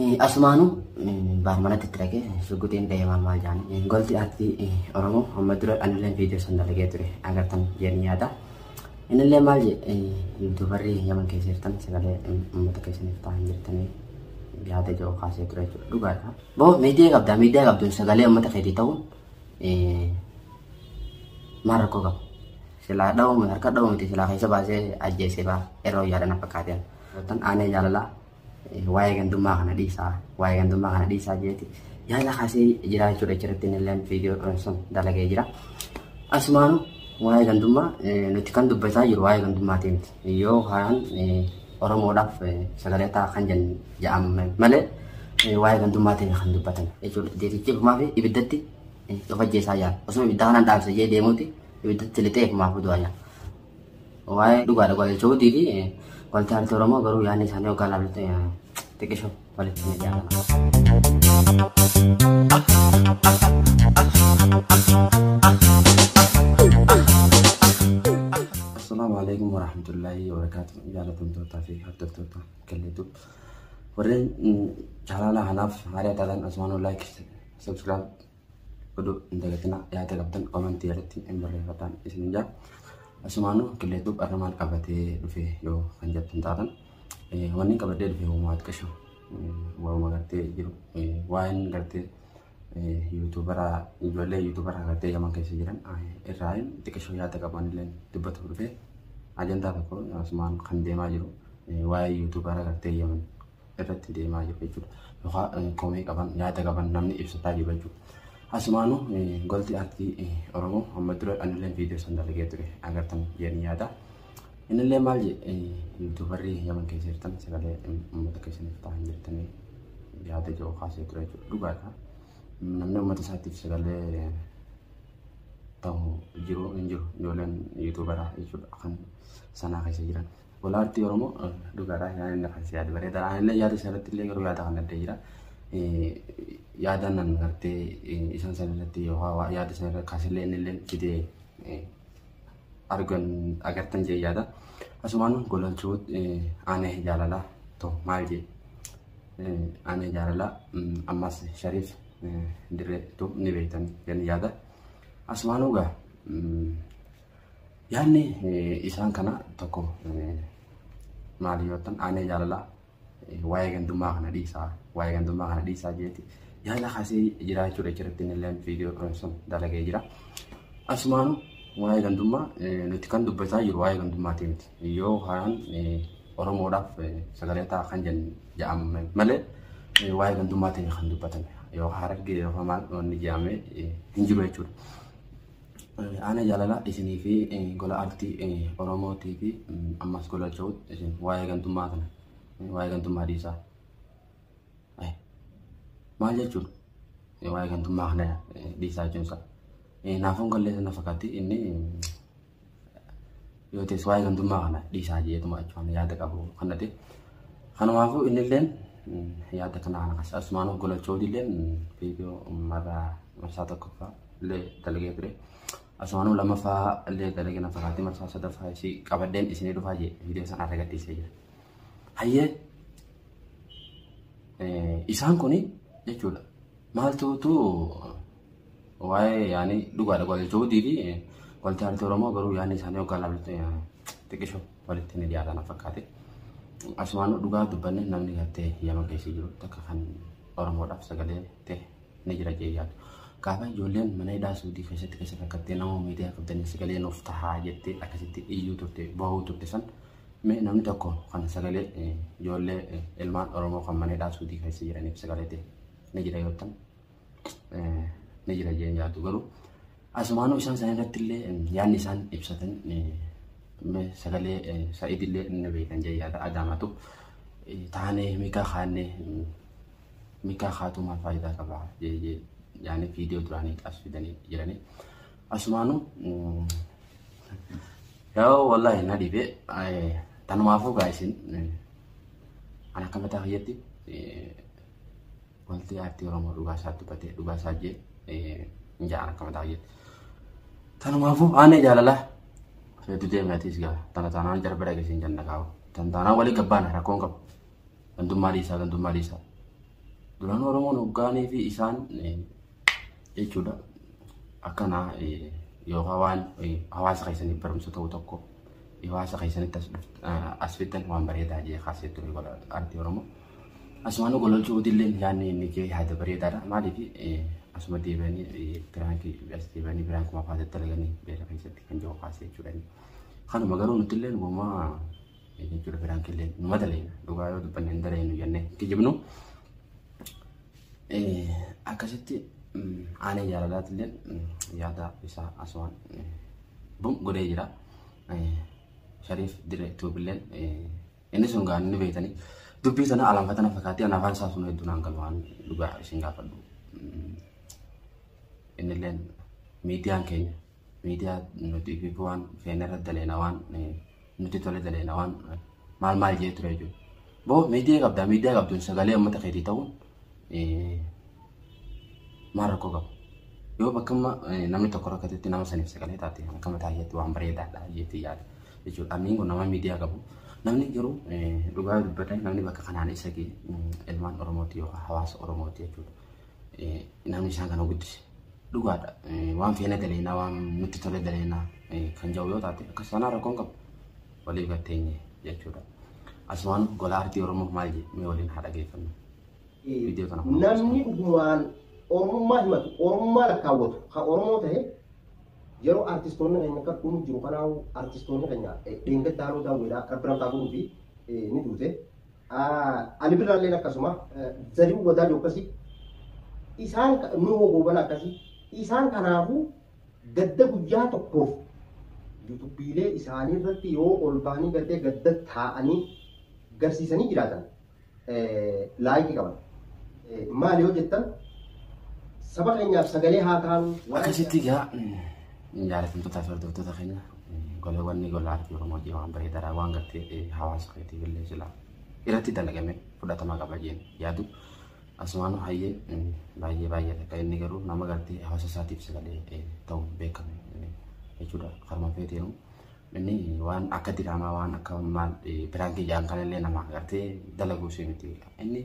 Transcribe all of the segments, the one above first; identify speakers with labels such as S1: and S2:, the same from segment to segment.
S1: Asumaanuu baarmanatti itti dhaqee shugguxiin dha'ee maal maal jedhanii golti aartii Oromoo amma dura anillee viidiyoo san dalagee ture agartan jedhanii yaada. Innillee maal jedhe dubarri Yaman keessa jirtan sagalee uummata keessaniif ta'an jirtanii yaada jiru kaasee ture jechuudha. Dhugaadha. Boo miidiyaa qabda miidiyaa qabduun sagalee uummata keetii ta'uun maal rakkoo qaba? Silaa dha'uu harka dha'uu miti silaa keessa baasee ajjeesee ba'a yeroo yaadan fakkaateen. Aanee jaalalaa waa'ee gandummaa kana dhiisaa waa'ee gandummaa kana dhiisaa jeeti yaada kaasee jira jechuudha achirratti illee viidiyoo sun dalagee jira. Asumaanu waa'ee gandummaa nuti kan dubbataa jiru waa'ee gandummaatii miti. Yoo kaan Oromoodhaaf sagalee ta'a kan jedhame malee waa'ee gandummaatiin kan dubbatan jechuudha. Deetichi kumaa fi ibiddatti of ajjeesaa jira. Osoo ibidda kanaan dhaamsa jee deemuuti ibiddatti lixee kumaaf du'aa jira. Waa'ee dhugaadha golchuutii fi walti aartii Oromoo garuu yaadni isaanii hoggaa laaltu xiqqisho walitti ni dhiyaatan.
S2: Assalaamu alaikum warahmatullahi wabarakatuh. Jaalatamtootaa fi hordoftoota Kelleetu. Warreen jaalala kanaaf haaraa taatan asumaanuu like, subscribe godhuu hin dagatinaa yaada qabdan komentii irratti hin barreeffatan isin jaa. Asumaanuu Kelleetu har'a maal qabatee dhufe yoo kan jettan taatan wanni qabadee dhufe uumaa xiqqisho waa'uma gartee jiru waa'een gartee yuutuubara ijoollee yuutuubara gartee Yaman keessa jiran irraa xiqqisho yaada qaban illee dubbatu dhufe ajandaa tokko asumaan kan deemaa jiru waa'ee yuutuubara gartee Yaman irratti deemaa jiru jechuudha. Yookaan komee qaban yaada qaban namni ibsataa jiru jechuudha. Asumaanuu golti aartii Oromoo amma dura anillee viidiyoo san dalagee ture agartan jedhanii yaada. Innillee maal jedhe yuutuubarri Yaman keessa jirtan sagalee uummata keessaniif ta'an jirtanii yaada jiru kaasee ture jechuudha. Dhugaadha. Namni uummata isaatiif sagalee ta'u jiru hin jiru ijoolleen yuutuubaraa jechuudha kan sanaa keessa jiran. Gola aartii Oromoo dhugaadha yaadni inni kaasee yaada bareedaadha. Anillee yaada isa irratti illee garuu yaada kan addee jira. Yaada nan gartee isaan sana irratti yookaan yaada sana irratti kaasillee inni illee fidee argan agartan jee yaada. Asumaan golalchuu aanee jaalalaa ta'u maal jee aanee jaalalaa ammas Shariif dirree ta'u ni beektan jenni yaada. Asumaan egaa yaadni isaan kana tokko maal yoo ta'an aanee jaalalaa waa'ee gandummaa kana dhiisaa waa'ee gandummaa kana dhiisaa jeeti yaada kaasee jira jechuudha achirratti illee viidiyoo sun dalagee jira. Asumaanuu waa'ee gandummaa nuti kan dubbataa jiru waa'ee gandummaatii miti. Yoo kaan Oromoodhaaf sagalee ta'a kan jedhame malee waa'ee gandummaatiin kan dubbatame yoo harargee yookaan maal wanni jedhame hin jiru jechuudha. Aanee jaalalaa isinii fi gola aartii Oromootii fi ammas gola Chawut isin waa'ee gandummaa kana waa'ee gandummaa dhiisaa. Maal jechuun waa'ee gandummaa kana dhiisaa jechuun isaa. Naafuun gallee sana fakkaatti inni yoo ta'es waa'ee gandummaa kana dhiisaa jeetuma achumaan yaada qabu kan ta'e. Kanumaafuu innilleen yaada kana kana kaasa asumaanuu gola Chawut illeen viidiyoo marraa marsaa tokkoffaa illee dalagee ture. Asumaanuu lammaffaa illee dalagee na fakkaatti marsaa sadaffaa isii qabadheen isinii dhufaa jee viidiyoo sana irra gadhiisee jira. Hayyee isaan kuni jechuudha maaltuutu waa'ee yaani dhugaadha golchuutii fi walti aartii Oromoo garuu yaadni isaanii hoggaa laaltu xiqqisho walitti ni dhiyaatan fakkaate. Asumaan dhugaa dubbanne namni gartee Yaman keessa jiru takka kan Oromoodhaaf sagalee ta'e ni jira jee yaadu. Gaafa ijoolleen mana hidhaa Suudii keessatti keessa rakkattee nama miidiyaa qabdanii sagalee nuuf tahaa jettee akkasitti iyyuu turte bahuu turte san mee namni tokko kan sagalee ijoollee ilmaan Oromoo kan mana hidhaa Suudii keessa jiraniif sagalee ta'e ni jira yoo ta'an ni jira jee yaadu garuu asumaanuu isaan sana irratti illee yaadni isaan ibsatan sagalee Sa'id illee ni beekan jee yaada Adaamatu taanee mikaa kaannee mikaa kaatu maal faayidaa qaba jee yaani viidiyoo duraanii as fidanii jiranii asumaanuu yoo wallaahi na dhibee tanumaafuu gaa isin an akka mataa kiyyatti walti aartii Oromoo dhugaa isaa dubbatee dhugaa isaa jee hin ja'an akka mataa kiyyatti. Tanumaafuu aanee jaalalaa feetu deemee atiis gaa tana taanaan jarba dhageessiin janna kaa'u. Tan taanaan walii gabbaana rakkoon qabu. Gandummaa dhiisaa gandummaa dhiisaa. Duraan Oromoon hoggaanii fi isaan jechuudha akkana yookaan waan hawaasa keessaniif barumsa ta'u tokko hawaasa keessanitti as fiddan waan bareedaa jee kaasee ture gola aartii Oromoo. Asumaan gololchuu illee yaadni inni jee yaada bareedaadha. Maaliif asuma deebi'anii piraankii as deebi'anii piraankuma faasatti dalaganii beela keessatti kan jiru kaasee jechuudha. Kanuma garuu nuti illee uumamaa jechuudha piraankii illee numa daleena dhugaa yoo dubbanne hin daleenu jennee kijibnu. Akkasitti aanee jaalalaati illee yaada isaa asumaan bum godhee jira. Shariif Dirree Tuubilleen inni sun gaa inni beektanii dubbii sana alanfatana fakkaatee an afaan isaa sun hedduu naan galu waan dhugaa isin gaafadhu. Innilleen miidiyaan keenya miidiyaa nuti fi waan feene irra daleena waan nuti tole daleena waan maal maal jee ture jechuudha. Boo miidiyaa qabdaa miidiyaa qabduun sagalee uummata keetii ta'uun maal rakkoo qabu. Yoo bakka amma namni tokko rakkatetti nama saniif sagalee taate akka mataa isheetti waan bareedaadha jeetti yaada jechuudha. Amniin kun nama miidiyaa qabu. Namni garuu dhugaa dubbatan namni bakka kanaan isa ga'e ilmaan Oromooti yookaan hawaasa Oromooti jechuudha. Namni isaan kana guddise dhugaadha. Waan feene daleenaa waan nutti tole daleenaa kan jiru yoo taate akkas sanaa rakkoon qabu waliif gatteenye jechuudha. Asumaan gola aartii Oromoo maal jedhe mee waliin haa dhageeffannu. Viidiyoo kana
S3: Namni dhugumaan Oromummaa himatu, Oromummaa lakkaawwatu, kan Oromoo ta'e yeroo artistoonni keenya akka dhumu jiru kanaaf artistoonni keenya dheengadda haaloo daawweedhaa rabbi ramtaa godhuu fi ni duute. Ali Birraalleen akkasuma Zariuu Wadaajoo akkasii isaan Nuhoo Goobana akkasii isaan kanaafuu gadda guyyaa tokkoof yuutuubiilee isaanii irratti yoo ol ba'anii gartee gadda taa'anii garsiisanii jiraatan laayikii qaban. Maali yoo jettan saba keenyaaf sagalee haa taanu.
S2: Akkasitti egaa jaalatamtootaa fi hordoftoota keenya goleewwan gola aartii Oromoo jee waan bareedaadha waan gartee hawaasa keetiif illee silaa irratti dalagame fudhatama qaba jeen yaadu. Asumaan hayyee baay'ee baay'ee takka inni garuu nama gartee hawaasa isaatiif sagalee ta'uun beekame jechuudha. Karuma feeteenu inni waan akka diraamaa waan akka maal piraankii jedhan kanallee nama gartee dalaguu ishee miti. Inni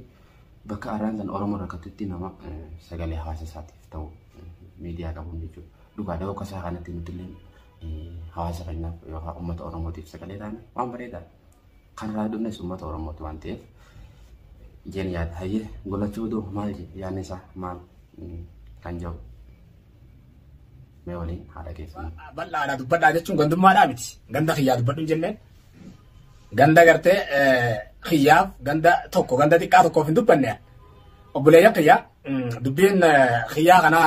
S2: bakka arraan san Oromoo rakkatutti nama sagalee hawaasa isaatiif ta'u miidiyaa qabuun jechuudha. Dhugaadha akka isaa kanatti nuti illee hawaasa keenyaaf yookaan uummata Oromootiif sagalee taane waan bareedaadha. Kanarraa dhumnes uummata Oromooti waan ta'eef jeen yaada hayyee golachuu oduu maal jedhe yaadni isaa maal kan jedhu mee waliin haa dhageeffannu.
S4: Bal'aadha dubbadhaa jechuun gandummaadhaa miti. Ganda kiyyaa dubbadhu hin jenneen. Ganda gartee kiyyaaf ganda tokko ganda xiqqaa tokkoof hin dubbanne. Obboleeyyan kiyyaa dubbiin kiyyaa kana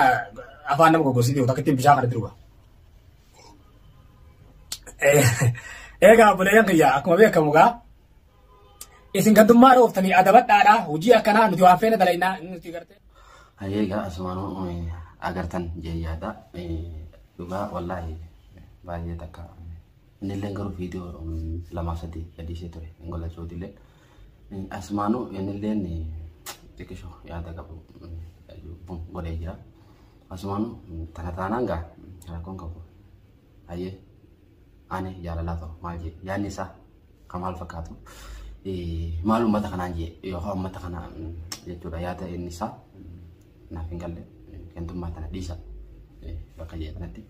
S4: afaan nama goggosiiti takka ittiin bishaan kana diruga. Egaa obboleeyyan kiyyaa akkuma beekamu gaa isin gandummaa dhooftanii adabadhaadha hojii akkanaa nuti waan feene dalaynaa nuti gartee.
S2: Hayyee egaa asumaanuu agartan jee yaada dhugaa wallaahi baay'ee takka innillee garuu viidiyoo lamaa sadii gadhiisee ture golachuutillee asumaanuu innilleen xiqqisho yaada qabu godhee jira. Asumaanuu tana taanaan gaa rakkoon qabu hayyee ani jaalalaa ta'u maal jee yaadni isaa kan maal fakkaatu maal uummata kanaan jee yookaan uummata kana jechuudha yaada inni isaa naaf hin galle gandummaa tana dhiisa bakka jee kanatti.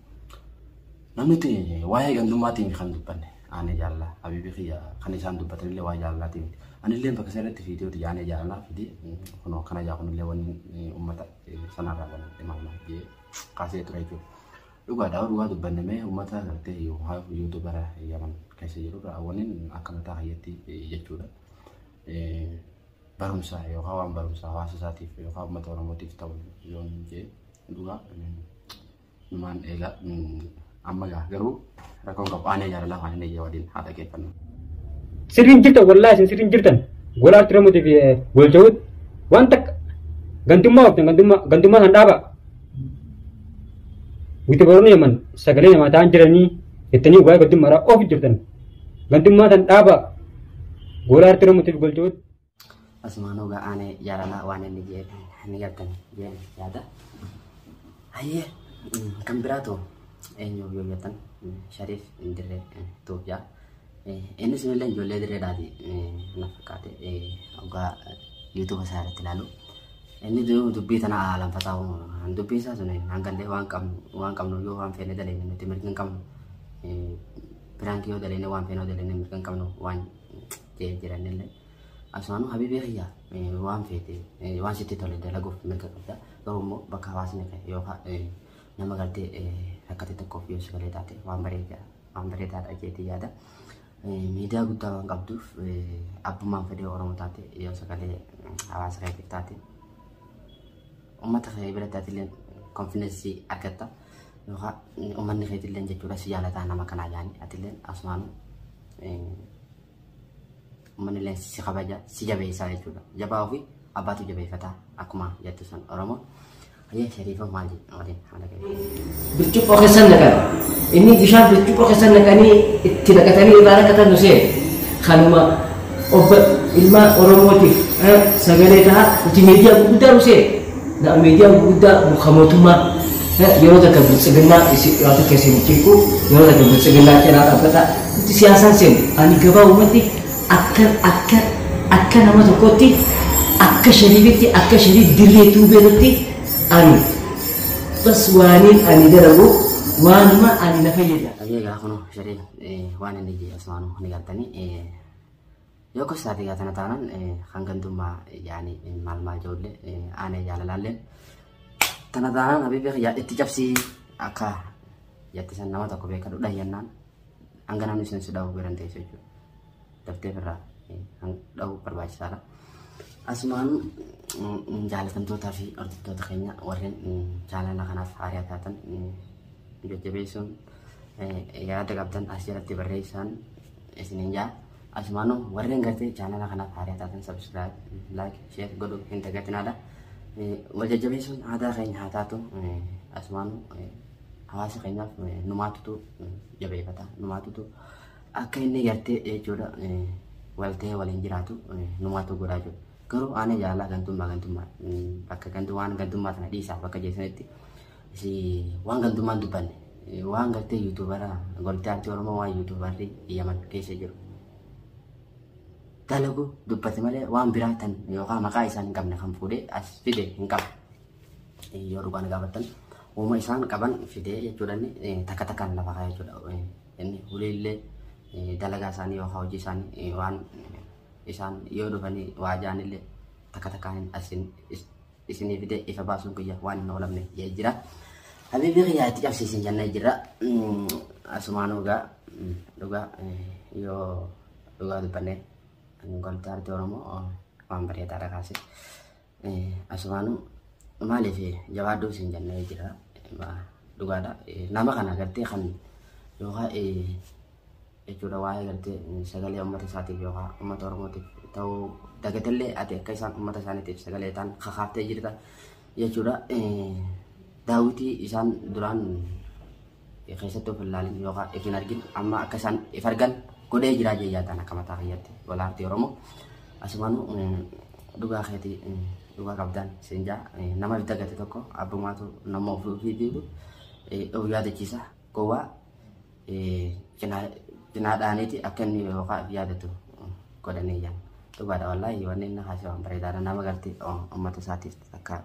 S2: Namni nuti waa'ee gandummaatiin kan dubbanne aanee jaalalaa habiibii kiyya kan isaan dubbatan illee waa'ee jaalalaatiin miti. Anillee bakka isa irratti viidiyoo aanee jaalalaa fidee kunoo akkana jaa kunillee wanni uummata sanarraa maal maal jee kaasee ture jechuudha. Dhugaadhaa dhugaa dubbanne mee uummata gartee yuutuubara Yaman keessa jirurraa wanni akka mataa kiyyatti jechuudha. Barumsa yookaan waan barumsa hawaasa isaatiif yookaan uummata Oromootiif ta'u yoon jee dhugaa numaan eegaa amma gaa garuu rakkoon qabu aanee jaalalaa waan inni waliin haa dhaggeeffannu.
S5: Sirriin jirtan wallaahi isin sirriin jirtan gola aartii Oromootiif golcha'uut waan takka gandummaa ooftan gandummaa san dhaaba. Yuutuubaroonni Yaman sagalee namaa ta'an jiranii jettanii waa'ee gandummaadhaa oofu jirtan. Gandummaa san dhaaba gola aartii Oromootiif golcha'uut.
S1: Asumaanuu gaa aanee jaalalaa waan inni jee ni gartan jeen yaada. Hayyee kan biraatu eenyu yoo jettan Shariif Dirree Itoophiyaa. Inni sunillee ijoollee dirreedhaati na fakkaate dhugaa yuutuuba isaa irratti ilaalu. Inni dubbii tana alanfataa uumamaa. Dubbii isaa sun hangallee waan qabnu waan qabnu yoo waan feene daleene nuti mirga hin qabnu. Piraankii yoo daleene waan feene yoo daleene mirga hin qabnu waan jee jiranillee. Asumaanuu habiibii kiyya waan feete waan sitti tole dalaguuf mirga qabda. Garuu immoo bakka hawaasni kee yookaan nama gartee rakkate tokkoof yoo sagalee taate waan bareedaa waan bareedaadha jeetii yaada. Miidiyaa guddaa waan qabduuf abbummaan fedhii Oromoo taate yoo sagalee hawaasa keetiif taate uummata kee biratti atillee konfiidensii argatta yookaan uummanni keetillee jechuudha si jaalataa nama kanaa jaanii atillee asumaanuu uummanni illee si kabaja si jabeessaa jechuudha. Jabaa ofii abbaatu jabeeffataa akkuma jettu san Oromoo. Hayyee Shariifoo maal jedhu waliin haala gaarii.
S6: Bircuqqoo keessan naqan. Inni bishaan bircuqqoo keessan naqanii itti naqatanii irraa naqatan nu seene. Kanuma obbo ilmaan Oromootiif sagalee ta'a nuti miidiyaa gurguddaa nu seene. Na miidiyaa gurguddaa kan mootummaa yeroo takka biltsiginnaa waa takka isin cinqu yeroo takka biltsiginnaa cinaa dhaabbata nuti siyaasaan seenu. Ani gabaabumatti akka akka akka nama tokkotti akka Shariifitti akka Shariif dirree tuubeetti ani bas waaniin ani dalagu waanuma ani na fayyada.
S1: Hayyee egaa kunoo Shariif waan inni jee asumaanuu ni galtanii yoo akkas taate egaa tana taanaan kan gantummaa yaani maal maal ijoollee aanee jaalalaallee tana taanaan habiibii kiyya itti cabsii akka jette san nama tokko beekadhu dhayyannaan hanga namni sun si dha'uu biran teessu jechuudha. Daftee ofirraa dha'uu barbaachisaadha. Asumaan jaalatamtootaa fi hordoftoota keenya warreen jaalala kanaaf haaraa taatan jajjabeessuun yaada qabdan as jalatti barreessaan isiniin jaa. Asumaan warreen gartee jaalala kanaaf haaraa taatan subscribe, like, share godhuu hin dagatinaadha. Wal jajjabeessuun aadaa keenya haa taatu. Asumaan hawaasa keenyaaf numaatutu jabeeffata. Numaatutu akka inni gartee jechuudha waltee waliin jiraatu numaatu godhaa jiru. Garuu aanee jaalalaa gantummaa gantummaa bakka gantu waan gantummaa sana dhiisaa bakka jeessanitti waan gantummaan dubbanne waan gartee yuutuubara goltee aartii Oromoo waan yuutuubarri Yaman keessa jiru dalagu dubbate malee waan biraa tan yookaan maqaa isaan hin qabne kan fuudhee as fide hin qabu. Yoo dhugaan gaafattan uuma isaan qaban fidee jechuudha inni takka takkaan lafa kaa'ee jechuudha. Inni uleellee dalagaa isaanii yookaan hojii isaanii waan isaan yoo dhufanii waa jaanillee takka takkaan isinii fidee ifa baasuun kiyya waan hin oolamne jee jira. Habiibii kiyyaa itti cabsiisin jennee jira. Asumaan dhugaa dhugaa yoo dhugaa dubbannee golta aartii Oromoo waan bareedaadha kaase. Asumaanuu maaliif jabaadhuu isin jennee jira. Dhugaadha. Nama kana gartee kan yookaan jechuudha waa'ee gartee sagalee uummata isaatiif yookaan uummata Oromootiif ta'uu dagatellee ati akka isaan uummata isaaniitiif sagalee ta'an kakaaftee jirta jechuudha. Daawwitii isaan duraan keessatti of ilaalin yookaan if hin argin amma akka isaan if argan godhee jiraa jee yaadaan akka mataa kiyyatti gola aartii Oromoo. Asumaanuu dhugaa keetii dhugaa qabdaan siin jaa nama if dagate tokko abbumaatu nama ofii diidu of yaadachiisa gowwaa cinaa dhaaniiti akka inni yookaan if yaadatu godhanii jiran. Dhugaadha wallaahi wanni inni haasa'e waan bareedaadha nama gartee uummata isaatiif akka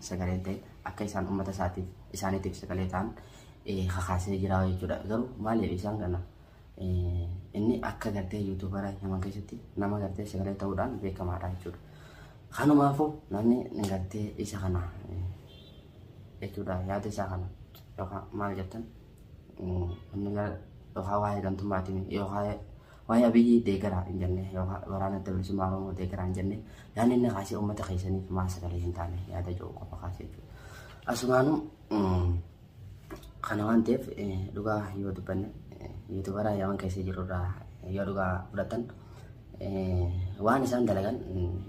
S1: sagalee ta'e akka isaan uummata isaatiif isaaniitiif sagalee ta'an kakaasee jira jechuudha. Garuu maaliif isaan kana inni akka gartee yuutuubara Yaman keessatti nama gartee sagalee ta'uudhaan beekamaadha jechuudha. Kanumaafuu namni gartee isa kana jechuudha yaada isaa kana yookaan maal jettan inni yookaan waa'ee gantummaatiin yookaan waa'ee Abiyyi deeggaraa hin jenne yookaan waraana adda bilisummaa Oromoo deeggaraa hin jenne yaadni inni kaasee uummata keessaniif maal sagalee hin taane yaada jiru qofa kaasee jechuudha. Asumaanuu kana waan ta'eef dhugaa yoo dubbanne yuutuubara Yaman keessa jirurraa yoo dhugaa fudhatan waan isaan dalagan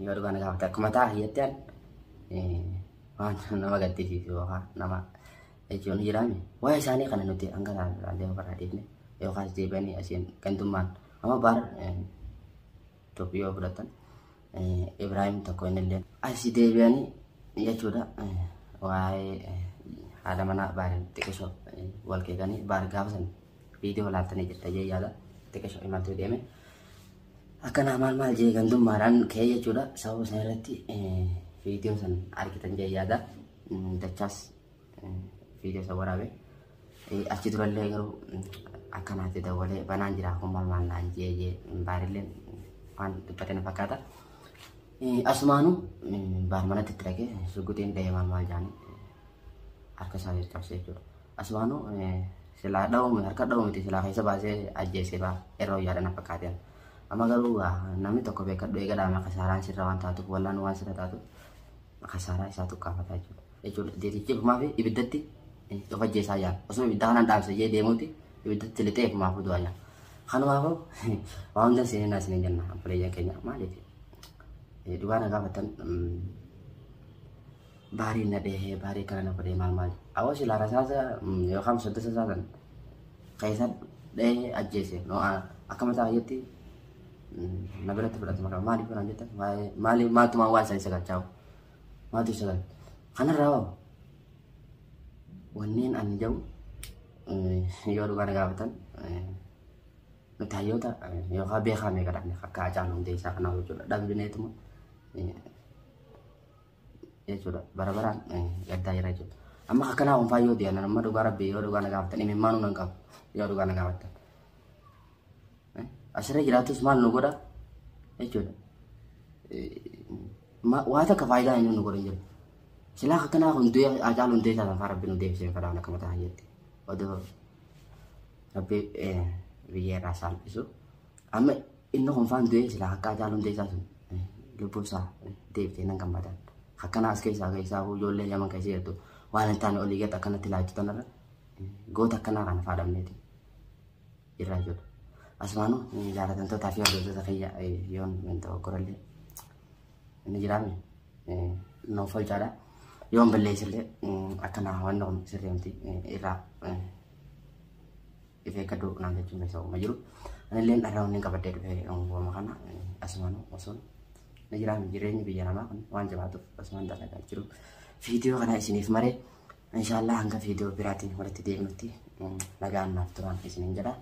S1: yoo dhugaa na gaafate akkuma ta'a hiyyatti waan nama gaddisiisu yookaan nama jechuun jiraame waa'ee isaanii kana nuti hanga ilaallee ofirraa dhiifne yookaas deebi'anii asiin gantummaan amma baar Itoophiyaa yoo fudhatan Ibraahim tokko inni illee asii deebi'anii jechuudha waa'ee haadha manaa baariin xiqqishoo wal keekanii baar gaafa san viidiyoo laaltanii jirta jee yaada xiqqishoo imaltuu deeme akkanaa maal maal jee gantummaadhaan ka'ee jechuudha sababa sana irratti Viidiyoo san argitan jee yaada. Dachaas viidiyoo san waraabe. Achi durallee garuu akkanaatti dawwalee banaan jira kun maal maal naan jee jee baarilleen waan dubbate na fakkaata. Asumaanuu baar manatti itti dhaqee shugguxiin dhahee maal maal jaanii harka isaa cabsee jechuudha. Asumaanuu silaa dha'uumi harka dha'uu miti silaa keessa baasee ajjeesee ba'a irra wayyaadha na fakkaateen. Amma garuu namni tokko beekadhu eega dhaame kasaaraan sirra waan taatuuf wallaan waan sirra taatuuf kasaaraa isaa tuqqaafataa jechuudha. Jechuudha deetichi ofumaa fi ibiddatti of ajjeesaa yaala. Osoo ibidda kanaan dhaamsa jee deemuuti ibiddatti lixee ofumaaf du'aa yaala. Kanumaafuu waan hunda seenaa isiniin jenna obboleeyyan keenya maaliif dhugaa na gaafatan baariin na dhehee baarii kana na godhee maal maal. Awwa silaa rasaasa yookaan soddasa saasan keessa dhehee ajjeese akka mataa jetti na biratti fudhatama qaba. Maaliif kanaan jettan maaliif maaltumaan waan isaan isa galchaa'u maaltu isa galcha. Kanarraa hoo wanneen ani jedhu yoo dhugaa na gaafatan nuti hayyoota yookaan beekaa meeqa dhabne akka Haacaaluu Hundeessaa kanaa jechuudha. Dhabneetuma jechuudha bara baraan gaddaa jira jechuudha. Amma akkanaa kun faayyoo deeman amma dhugaa rabbii yoo dhugaa na gaafatan imimmaanuu nan qabu yoo dhugaa na gaafatan. Asirra jiraatus maal nu godha jechuudha. Waa takka faayidaa inni nu godha hin jiru. Silaa akkanaa kun du'e Haacaaluu Hundeessaa sanfaa rabbi nu deebisee fedhaan akka mataa hayyeetti. Odoo rabbi biyya irraa salphisu. Amma inni kun faan du'e silaa akka Haacaaluu Hundeessaa sun lubbuu isaa deebitee nan gammadan. Akkanaa as keessaa keessaa ijoollee yaman keessa jirtu waan hin taane olii gad akkanatti laachuu tanarra goota akkanaa kana faadhamneeti jirra jechuudha. Asumaanuu jaalatamtootaa fi hordoftoota kiyya yoon dogoggorallee inni jiraame nuuf olchaadha. Yoon balleessillee akkanaa waan kun sirrii miti irraa if eeggadhu naan jechuun keessa uuma jiru. Anillee dharraa onneen qabadhee dhufee uumama kana asumaanuu osoo ni jiraame jireenyi biyya namaa kun waan jabaatuuf asumaan dalagaa jiru. Viidiyoo kana isiniif maree inshaallah hanga viidiyoo biraatiin walitti deebinutti nagaan naaf turaan isiniin jedha.